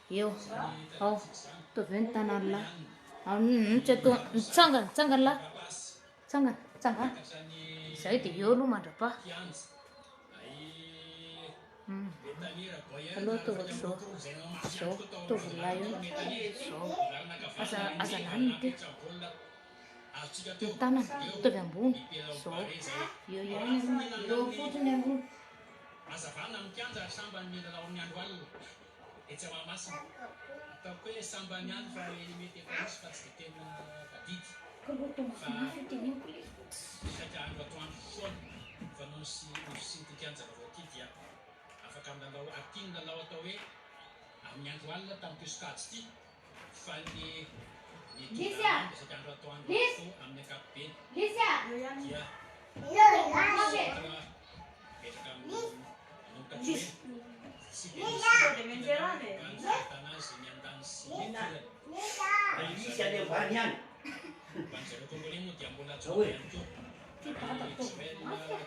Eo, ao, ataovy eo ny tanan'lah. Hum, tsy atao, mitsangana, mitsangana lah. Mitsangana, mitsangana. Izay dia eo aloha mandra-paha. Hum. Aloha ataovy ohatr'izao. Izao, ataovy lahy eo. Izao. Aza, aza lany ny teo. Ny tanana, ataovy ambony. Izao. Eo ihany aloha. Eo fotsiny aloha. Hazavana amin'ny kianja ary sambany milalao amin'ny andro alina etsy Mahamasina. Ataoko hoe sambany ihany fa eny mety efa nisy fa tsy dia tena tadidy fa saika andro atoandro foana fa noho ny fisian'ity kianja vaovao ity dia afaka milalao ary ity ny lalao atao hoe amin'ny andro alina tamin'ity sokajy ity fa ny ny tonga saika andro atoandro avokoa amin'ny ankapobeny dia centre Mipetraka amin'ny manomboka tsy hoe tsy dia misy mpilalao ny fahitana azy ny andaniny sy ny ankilany. Fa misy any ambany any. Ho an-dry zareo Congolais moa dia mbola Joe ihany koa. Ary Joel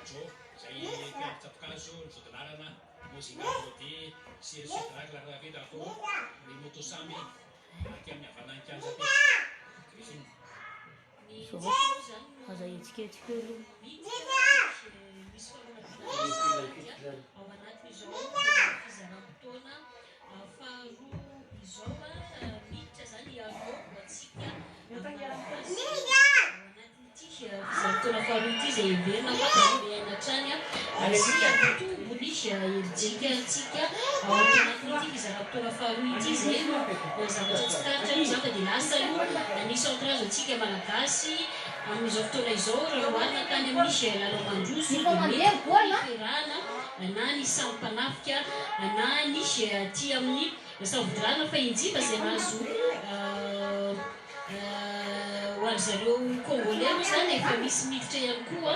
Joe izay mpiandry tsato-kazo, ny vodilaharana, Mozinga Glody sy ry Shedrack Larravida Akoro, ry Motosamy aty amin'ny havanan'ny kianja aty. Griffin. Zao, aza ahetsiketsika eo aloha. Fizarana faharoa ity izay heverina fa hanome aina hatrany sy hampitombo ny herijika antsika ao anatin'ity fizaram-potoana faharoa ity. Izay no zavatra tsikaritra aloha izany fa dia lasa aloha ny centrage antsika Malagasy amin'izao fotoana izao raha oharina tany amin'ny lalao mandroso dia mety kokoa ny fiarahana na ny samy mpanafika na ny aty amin'ny savodrana fa injifa izay nahazo Ho an-dry zareo Congolais moa izany efa misy miditra ihany koa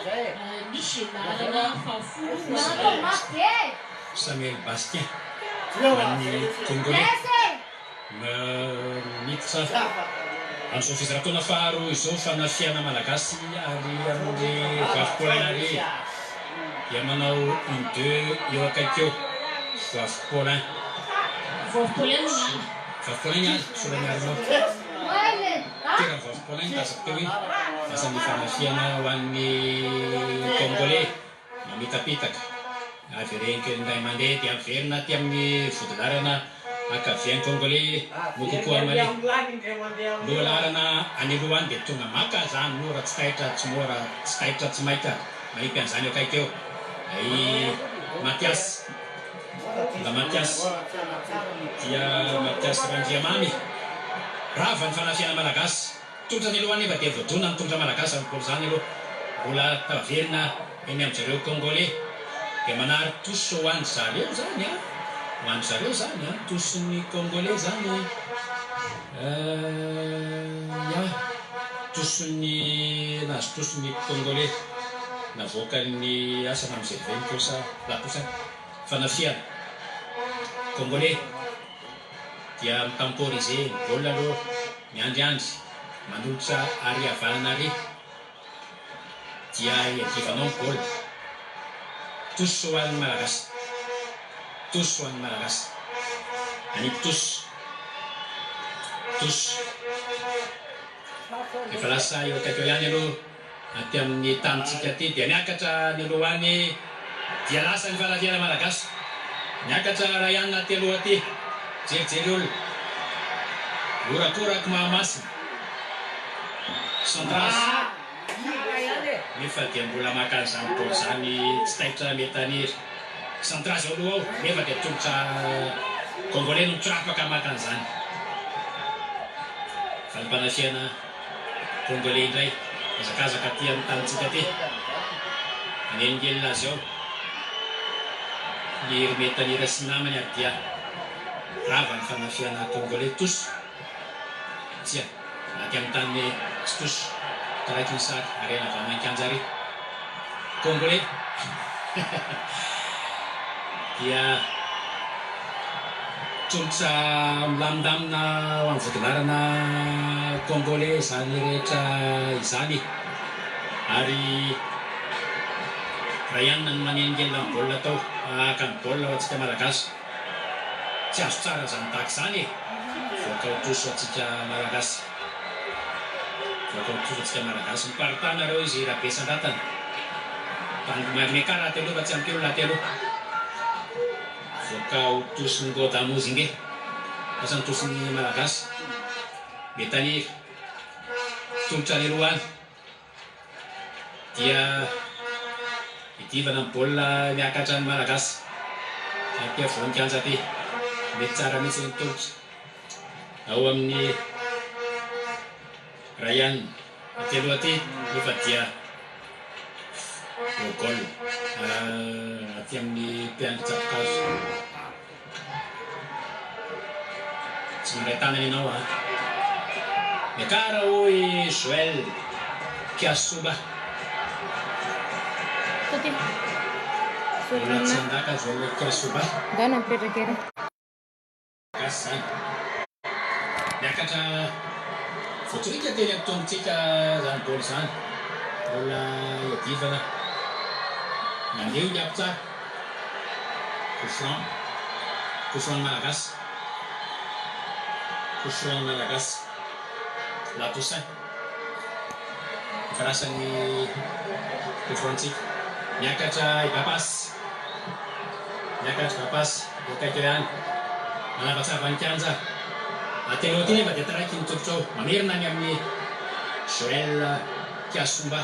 ny laharana fahafolo ho azy. Samuel Bastien ho an'ny Congolais no miditra amin'izao fizaran-taona faharoa izao fanafihana Malagasy ary amin'ny Voavy Paulin ary dia manao une deux eo akaiky eo Voavy Paulin. Voavy Paulin no miala. Voavy Paulin miala, soran'i Arnaud. Tena Voavy Paulin no tazako teo iny. Lasa ny fanafihana ho an'ny Congolais mamitapitaka. Avereno kely indray mandeha dia miverina aty amin'ny vodilaharana ankavian'ny Congolais Mokoko Amale. Loha laharana any aloha any dia tonga maka zany mora tsy taitra tsy mora tsy taitra tsy maika manipy an'izany eo akaiky eo i Mathias. Mbola Mathias dia Mathias Randriamamy. Rava ny fanafihana Malagasy. Tongotra ny aloha anefa dia voadona ny tongotra Malagasy amin'ny baolina izany aloha. Mbola taverina eny amin-dry zareo Congolais. Dia manary touche ho an-dry zareo izany an! Ho an-dry zareo izany an! Touche-n'ny Congolais izany eh, ya! Touche-n'ny, nahazo touche ny Congolais. Navoakan'ny asa na Mzerveny teo sa la touche an! Fanafihana. Congolais dia mi-temporiser ny baolina aloha. Miandriandry, manolotra ary havanana ary dia iadivanao ny baolina. Touche ho an'ny Malagasy. Touche ho an'ny Malagasy. Manipy touche. Touche. Efa lasa eo akaiky eo ihany aloha. Aty amin'ny tanintsika aty dia miakatra any aloha any dia lasa ny fanafihana malagasy. Miakatra Rayan aty aloha aty jerijery olona. Horakorak Mahamasina. Centrage. Nefa dia mbola maka an'izany baolina izany tsy taitra Metaniry. Centrage ao aloha ao nefa dia tolotra Congolais no mitrapaka maka an'izany. Valim-panafihana. Congolais indray mihazakazaka aty amin'ny tanintsika aty. Manelingelina azy ao ny hery metanira sy ny namany ary dia rava ny fanafihana Congolais tous. Tsia, aty amin'ny tany tsy tous. Taraiky ny sary, harena avy any an-kianja ary. Congolais dia tolotra milamindamina ho an'ny vodilaharana Congolais izany rehetra izany ary Rayan no manelingelina ny baolina tao haka ny baolina ho antsika Malagasy. Tsy azo tsara izany tahaka izany e! Voaka ho troso antsika Malagasy. Voaka ho troso antsika Malagasy. Miparitàha nareo izy Rabesandratana. Miakara aty aloha fa tsy ampy olona aty aloha. Voaka ho troso Ngoda Mozinge. Lasa ny trosin'ny Malagasy. Metaniry. Tolotra any aloha any. Dia idivana ny baolina miakatra ny Malagasy aty afovoan'ny kianja aty. Mety tsara mihitsy ny tolotra ao amin'ny Rayan aty aloha aty nefa dia voa goal aty amin'ny mpiandry tsato-kazo. Tsy mandray tanana ianao an! Miakara hoy Joël Kiasoba. Mbola tsy handaka Joël Kiasoba. Ndana mipetraka ery. Gasy zany. Miakatra voatsirika teny an-tongotsika zany baolina zany. Mbola iadivana. Nandeha io niampy tsara. Coup franc. Coup franc malagasy. Coup franc malagasy. La Toussaint. Efa lasa ny coup franc-tsika. Miakatra i Bapasy. Miakatra i Bapasy. Eo akaiky eo ihany. Manavatsava ny kianja. Aty aloha aty nefa dia taraiky ny tongotra ao. Mamerina any amin'ny Joël Kiasomba.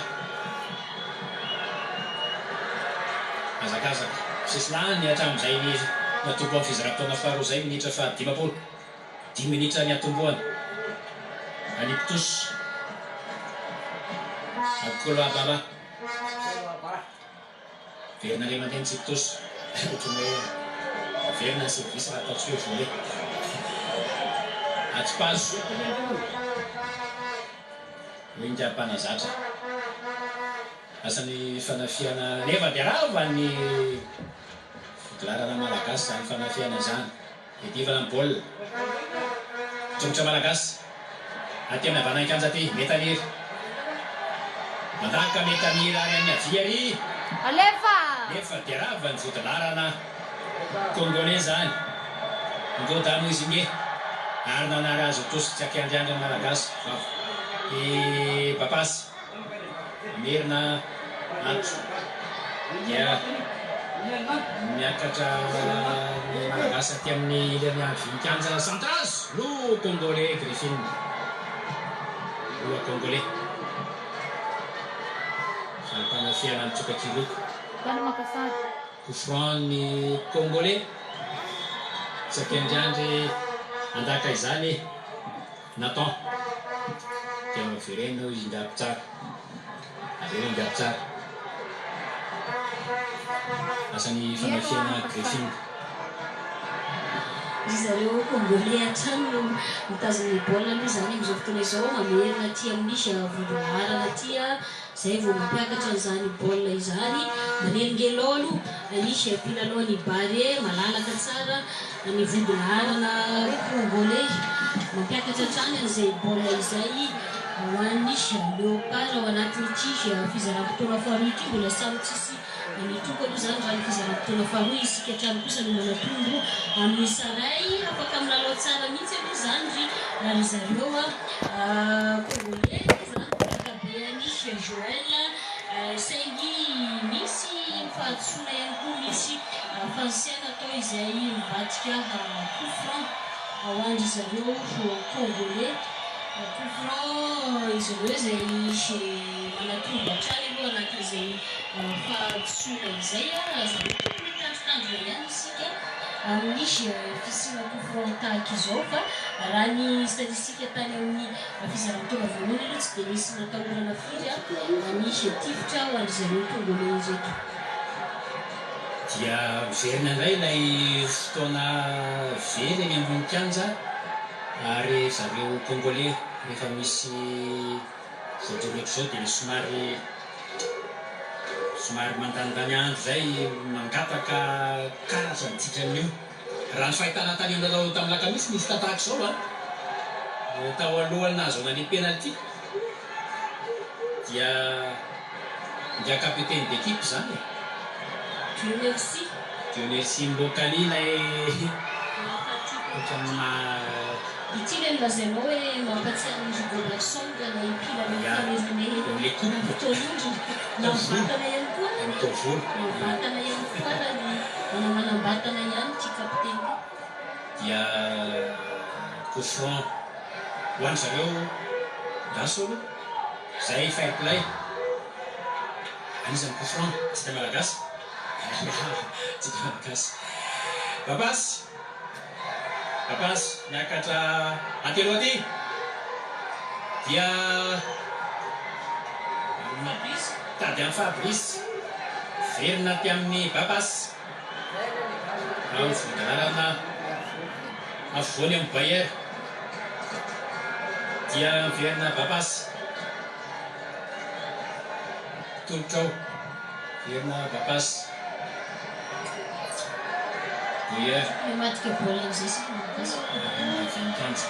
Hazakazaka. Sesilany hatramin'izay ny natombohan'ny fizaram-potoana faharoa izay, minitra faha-50. Dimy minitra niatombohana. Anipitosy. Akoloababa. Verina ray aman-dreny tsy pitosy. Ohatran'ny hoe averina ny service raha atao tsy hoe volet. Atsipazo. Hoy ingahy mpanazatra. Lasa ny fanafihana nefa dia rava ny vodilaharana malagasy izany fanafihana izany. Iadivana ny baolina. Tongotra malagasy. Aty amin'ny havanan'ny kianja aty. Metaniry. Mandaka Metaniry ary amin'ny havia ary. Alefa! Nefa dia rava ny vodilaharana Congolais izany. Ngoda Muzinge. Ary nanary azy ho tosy tsy ankiandriandry ny Malagasy. Vava. I Bapasy. Merina ato dia miakatra ny Malagasy aty amin'ny ilany havian'ny kianja Centrage loha Congolais Griffin loha Congolais Valim-panafihana mitsoka kiroko Tany maka sary. Coup franc ny Congolais tsy ampiandriandry mandaka izany Nathan dia avereno izy ingahy mpitsara, avereno ingahy mpitsara. Lasa ny fanafihana Griffin. Ry zareo Congolais hatrany no mitazona ny baolina aloha izany amin'izao fotoana izao, mamerina aty amin'ny vodilaharana aty izay vao mampiakatra an'izany baolina izany. Manelingelina ao aloha ny mpilalao ny Barea, malalaka tsara. Ny vodilaharana Congolais mampiakatra hatrany an'izay baolina izay ho an'ny Léopard ao anatin'ity fizaram-potoana faharoa ity. Mbola samy tsisy nitoko aloha izany raha ny fizaram-potoana faharoa. Isika hatrany kosa no manatombo amin'ny isa iray. Afaka milalao tsara mihitsy aloha izany ry ry zareo Congolais. Izany betsaka be an'i Joël saingy misy fahadisoana ihany koa, misy Fansiana atao izay mivadika coup franc ho an-dry zareo Congolais. Coup franc izy ireo izay manatombo hatrany aloha anatin'izay fahadisoana izay. Aza tokony hitandrintandrina ihany isika amin'ny fisiana coup franc tahaka izao fa raha ny statistique tany amin'ny fizaran-taona voalohany aloha tsy dia nisy natahorana firy ny tifitra ho an-dry zareo Congolais ireto. Dia miverina indray ilay fotoana very eny ambony kianja ary zareo Congolais rehefa misy voadona ohatr'izao dia somary somary mandanindany andro izay mangataka karatra ny dikan'io. Raha ny fahitana tany amin'ny lalao tamin'ny lakamisy nisy tahaka izao an, tao alohan'ny nahazoana ny penalty dia Ingahy capitaine d'équipe zany e! Dieu merci. Dieu merci Mbokani ilay Ohatran'ny ma- Ity ilay nolazainao hoe mampatsiahy an'i Rigobert Song ilay mpilalao Ya. Camerounais Ilay coupe. nampitolondrina. Na mivantana ihany koa Ny ary. taovolo. Na mivantana ihany koa ary manamanam-batana ihany ity kapiteny ity. Dia coup franc ho an-dry zareo Gasy aloha. Zay fair play. Anisan'ny coup franc tsika Malagasy. Tsika Malagasy. Babasy. Babasy miakatra aty aloha aty. Dia Fabrice. Tady amin'i Fabrice. Verina aty amin'ny Babasy. Ao vodilarana afovoany amin'ny Bayer. Dia miverina Babasy. Tolotra ao. Verina Babasy. Bayer. Mamadika baolina amin'izay isika Malagasy. Voninkazo.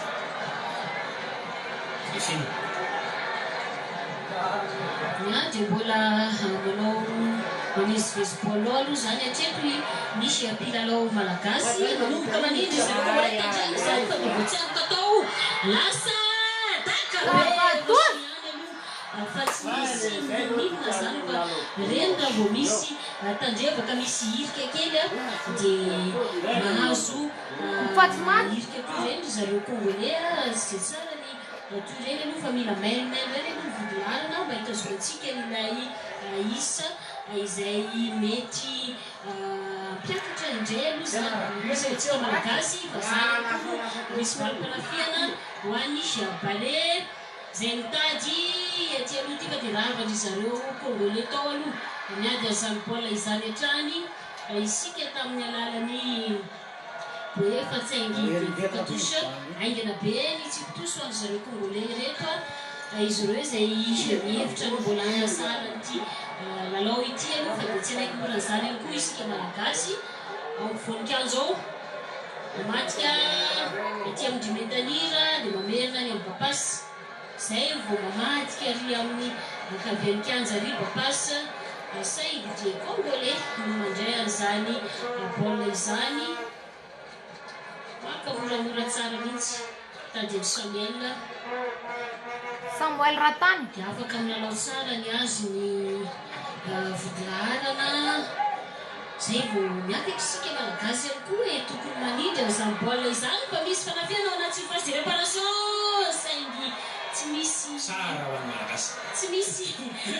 Efina. Ya, dia mbola manao mamezivezy baolina ao aloha izany hatreto i misy mpilalao malagasy manomboka manindry izy ireo ka mbola tandremo izany fa dia voatsiantoka tao lasa daka be ihany aloha fa tsy misy n'inona izany fa reny raha vao misy tandrevaka misy hirika kely a dia mahazo hirika toy ireny ry zareo congolais a sy dia tsara ny toy ireny aloha fa mila mailomailo ihany aloha ny vodilarana mba hitazonantsika ilay isa izay mety hampiakatra indray aloha izany isantsika malagasy fa izany ihany koa no misy valim-panafihana ho an'ny Bale izay mitady aty aloha ity fa dia ravan-dry zareo congolais tao aloha miady an'izany baolina izany hatrany isika tamin'ny alalan'ny Boe fa tsaingy dia voka touche haingana be ny tsipitosy ho an-dry zareo congolais ireto a! Izy ireo izay mihevitra ny mbola hanasara an'ity lalao ity aloha fa dia tsy hanaiky mora an'izany ihany koa isika malagasy ao ampovoan-kianja ao. Mamadika ety amin-dry Metanira dia mamerina any amin'ny Bapas. Izay vao mamadika ary amin'ny ankavian'ny kianja ary Bapas saingy dia Congolais no mandray an'izany baolina izany. Maka moramora tsara mihitsy tady an'i Samuel. Samuel Ratany. Dia afaka milalao tsara ny azy ny vodilaharana. Zay vao miakatra isika Malagasy ihany koa e, tokony manindry an'izany baolina izany fa misy fanafihana ao anaty surface de réparation saingy tsy misy Tsara ho an'ny Malagasy. Tsy misy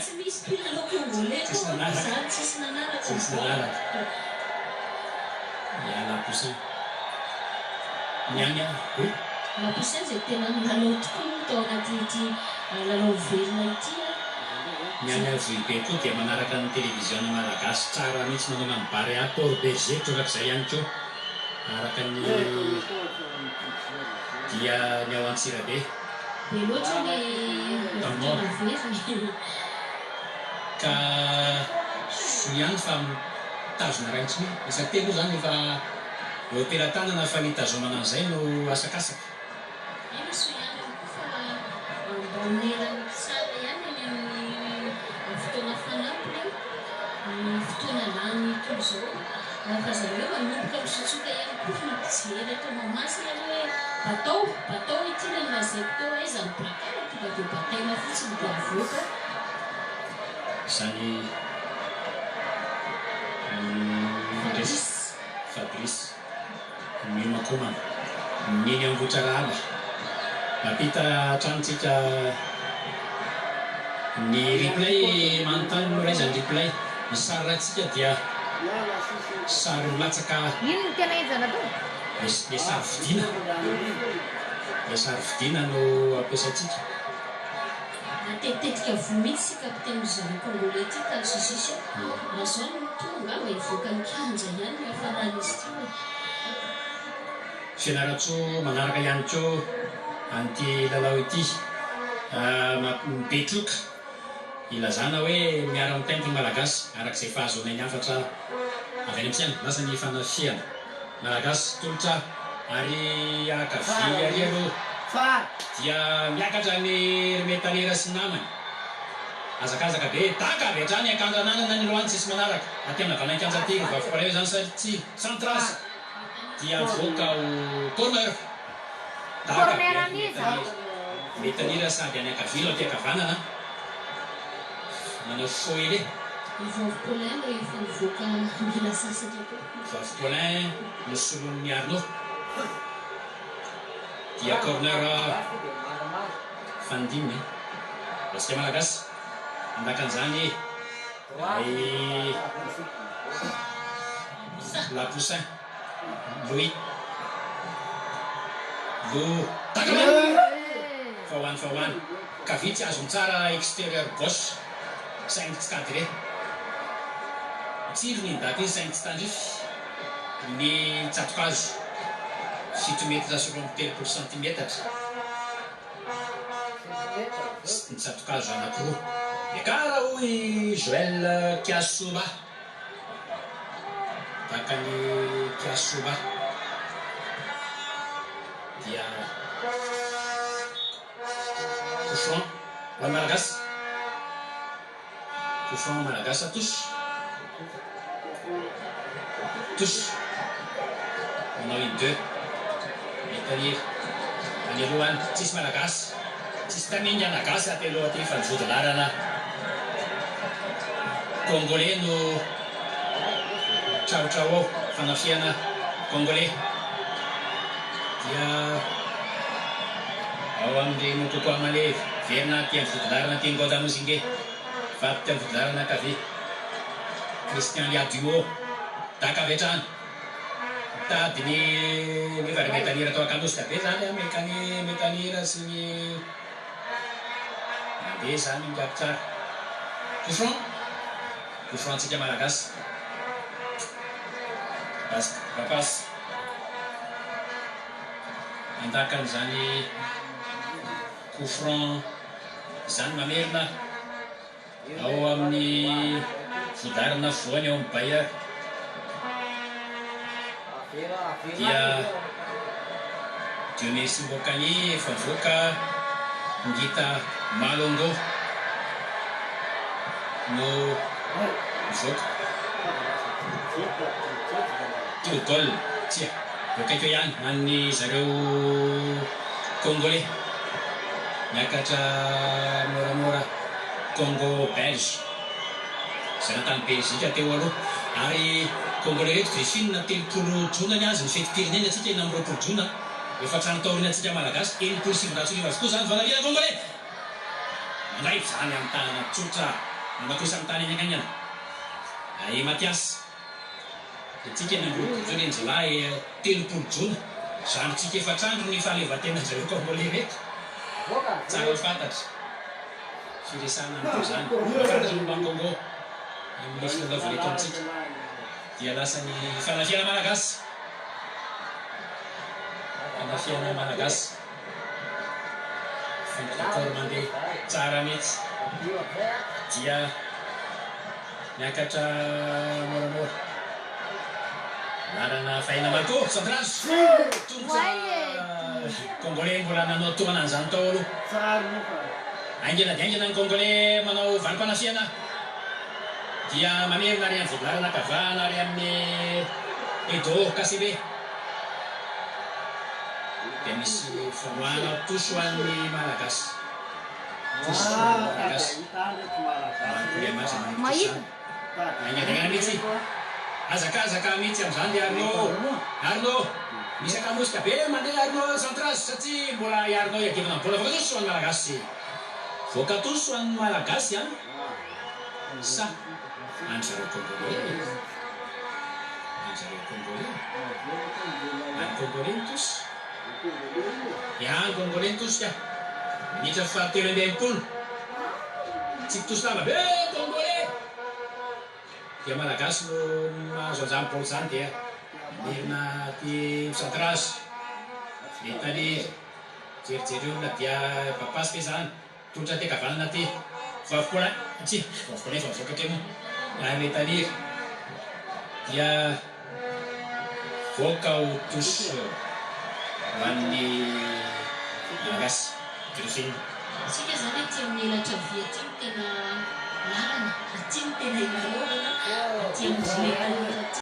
tsy misy mpilalao congolais Tsisy tao aloha nanaraka. izany, tsisy nanaraka ny Tsisy baolina. nanaraka. Miala Poussin. Ny any ah, oui. La Poussin izay tena nilalao tokoa moa tao anatin'ity lalao miverina ity a. Ny any Vohibe koa dia manaraka ny televiziona malagasy tsara mihitsy manomboka amin'ny Barea Port Bergé torak'izay ihany koa araka ny dia ny ao Antsirabe. Be loatra ny Tamor. fotoana very. Ka soa ihany fa mitazona iray intsony. Isa telo moa izany efa eo am-pelatanana fa ny hitazomana an'izay no asakasaka. Eny soa ihany ihany koa fa mba onerana tsara ihany any amin'ny fotoana fanampiny ny fotoana lany toy izao fa zareo manomboka misotsoka ihany koa ny mpijery eto Mahamasina aloha hoe batao, batao ity ilay nolazaiko teo aiza ny placard tonga dia bataina fotsiny dia avoaka. Izany Fabrice. Fabrice. Miomankomana. Ny eny Ambohitrarahaba. Mampita hatrany tsika ny replay manontany no raiza ny replay. Ny sary raintsika dia sary milatsaka. Ino no tena henjana tao? Le sary vidiana. Le sary vidiana no ampiasaintsika. Natetitetika voa mihitsy ity kapitenin'ny zareo congolais ity ka sisisy a! Raha zao no mitohy angamba hivoaka ny kianja ihany ny hafaran'izy ity e! Fianarantsoa manaraka ihany koa an'ity lalao ity. Mibetroka ilazana hoe miara-mitainty ny Malagasy araka izay fahazoanay ny hafatra avy any an-tsaina. Lasa ny fanafihana. Malagasy tolotra ary ankavia ary aloha dia miakatra ny ry Metanera sy namany. Hazakazaka be, daka avy hatrany ankandrananana ny lohany tsisy manaraka. Aty amin'ny havanan'ny kianja aty ry Vavy Palais izany sa tsia? Centrage! Dia mivoaka ho corner. Daka Corner be an'iza? Metanira. Metanira sady any ankavia no aty ankavanana. Manao faux ailier. I Vavy Paulin rehefa nivoaka mila sasatra koa. Vavy Paulin no solon'ny Arnaud. Dia corner fanindiminy. Basket malagasy. Andakan'izany ay Lapoussin. Louis. Lo. Daka be. Fa ho any, fa ho any. Kavia tsy azony tsara extérieur gauche. Saingy tsy cadré. Tsiro ny daka iny saingy tsy tandrify ny tsatokazo. 7 metatra sy 32 centimetatra. Ny tsatokazo anankiroa. Ekara hoy Joël Kiasomba. Dakany Kiasomba. Dia coup franc ho an'ny Malagasy. Coup franc malagasy, touche. Touche. Manao une deux. Metaniry. Any aloha any. Tsisy Malagasy. Tsisy tamingana gasy aty aloha aty fa ny vodilarana Congolais no traotrao ao fanafiana Congolais. Dia ao amin'ny Mokoko Amale verina aty amin'ny vodilarana aty Ngoda Muzinge. Vadika amin'ny vodilarana ankavia. Christian Liaduo. Daka avy hatrany. Mitady ny nefa ry Metanira atao akanosika be zany a, mekani Metanira sy ny mandeha zany mikapy tsara. Coup franc. Coup franc antsika Malagasy. Rapace. Andakan'izany coup franc zany mamerina ao amin'ny vodarina voany ao amin'ny Bayer. Dia Dionisy Mbokani efa voaka, Ngita Malongo no mivoaka. Teo goal tsia voakaiky eo ihany an'ny zareo Congolais. Miakatra moramora Congo belge. Zanatany Belzika teo aloha. Ary Congolais reto Griffin 30 jona ny azy ny fetim-pirenena, antsika 26 jona. 4 andro taoriana antsika Malagasy, 1960 avokoa zany. Fanafihana Congolais. Mandray zany amin'ny tanana tsotra. Manao kosa amin'ny tany aingana. Ay Mathias. Antsika 26 jona, eny zalahy 30 jona. Zandritsika 4 andro ny fahaleovantena zareo Congolais reto. Tsara fantatra. Firesahana amiko zany. Fantatra momba ny Congo. Amin'ny filalaovana eto amintsika. Dia lasa ny fanafiana malagasy. Fanafiana malagasy. Fampitakaoro mandeha tsara mihitsy. Dia miakatra moramora. Larana fahina Marco, centrage. Tongotra Congolais mbola nanao tohana an'izany tao aloha. Aingana dia aingana ny Congolais manao valim-panafiana. Dia mamerina ary amin'ny vodilarana kavana ary amin'ny Edo Kasebe. Dia misy famoahana touche ho an'ny Malagasy. Touche ho an'ny Malagasy. Marco Liamaza manao touche zany. Aingana mihitsy. Azakazaka mihitsy amin'izany dia Arnaud. Arnaud. Misy akanosika be mandeha Arnaud centrage satria mbola i Arnaud iadivana ny baolina. Voaka touche ho an'ny Malagasy. Voaka touche ho an'ny Malagasy a. Sa any zareo Congolais. Any zareo Congolais. Any Congolais ny touche. Ya any Congolais ny touche ka. Minitra faha-63. Tsy touche lava be Congolais. Dia Malagasy no mahazo an'izany baolina izany dia mamerina aty centrage. Metali jerijery olona dia papasy ve zany. Tolotra aty ankavanana aty. Vavy Paulin. Tsia, Vavy Paulin efa mivoaka teo moa. Ary Metaliry. Dia voaka ho touche ho an'ny Malagasy. Griffin. Tsika zany aty amin'ny elatra havia aty no tena lalana, aty no tena ilalaovana, aty amin'ny Metanira aty.